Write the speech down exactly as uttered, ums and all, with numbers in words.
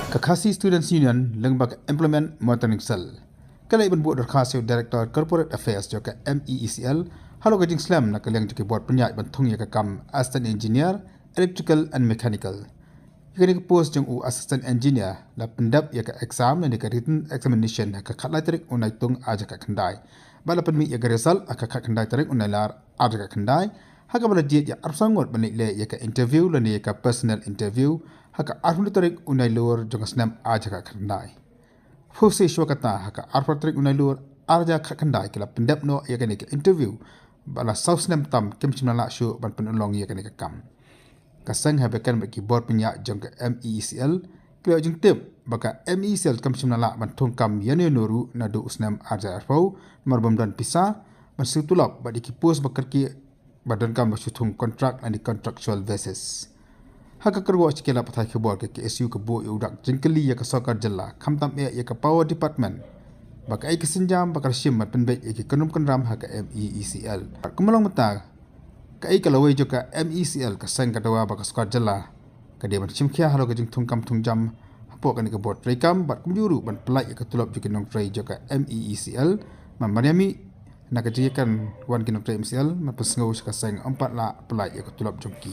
Ka Khasi Students Union lyngba ka Employment Monitoring Cell ka la buh dorkhas sha u Director Corporate Affairs jong ka M E E C L halor ka jingslem na ka liang jong ki bor pynïaid ban thung ïa ka kam Assistant Engineer Electrical and Mechanical. Ïa kane ka post jong u Assistant Engineer la pyndep ïa ka exam lane ka written examination ha ka khatlai tarik u Naitung ar hajar khatkhyndai. Bad la pynmih ïa ka result ha ka khatkhyndai tarik u Nailar ar hajar khatkhyndai, ha kaba la jied ïa arphew saw ngut ban leit leh ïa ka interview lane ïa ka personal interview ha ka arphew tarik u Nailur jong ka snem ar hajar khatkhyndai. Phewse shuwa kata, ha ka arphew tarik u Nailur ar hajar khatkhyndai, ki la pyndep noh ïa kane ka interview, bad la saw snem tam kim shym la lah shuh ban pynurlong ïa kane ka kam. Ka seng ha bynta ki bor pynïaid jong ka M E E C L ki la ïoh jingtip ba ka M E E C L kam shym la lah ban thung kam ïano ïano ruh naduh u snem ar hajar arphew, namar bym don pisa ban siew tulop bad ïa ki post ba kyrkieh ba donkam ban shu thung contract lane contractual basis. Ha ka kyrwoh sha ki lad pathai khubor, ka K S U ka buh ïa u dak jingkylli ïa ka sorkar jylla, khamtam eh ïa ka Power Department, ba kaei ka sienjam ba ka la shim ban pynbeit ïa ki kynrum kynram ha ka M E E C L. Kumba long mynta, kaei ka lawei jong ka M E E C L, ka seng ka dawa ba ka sorkar jylla ka dei ban shim khia halor ka jingthung kam thung jam hapoh kane ka bor treikam, bad kumjuh ruh ban pyllait ïa ka tulop jong ki nongtrei jong ka M E E C L. Namar ba ïa mih na ka jingïakynduh wan ki nongtrei M E E C L, ban pynsngew sha ka seng ym pat lah pyllait ïa ka tulop jong ki.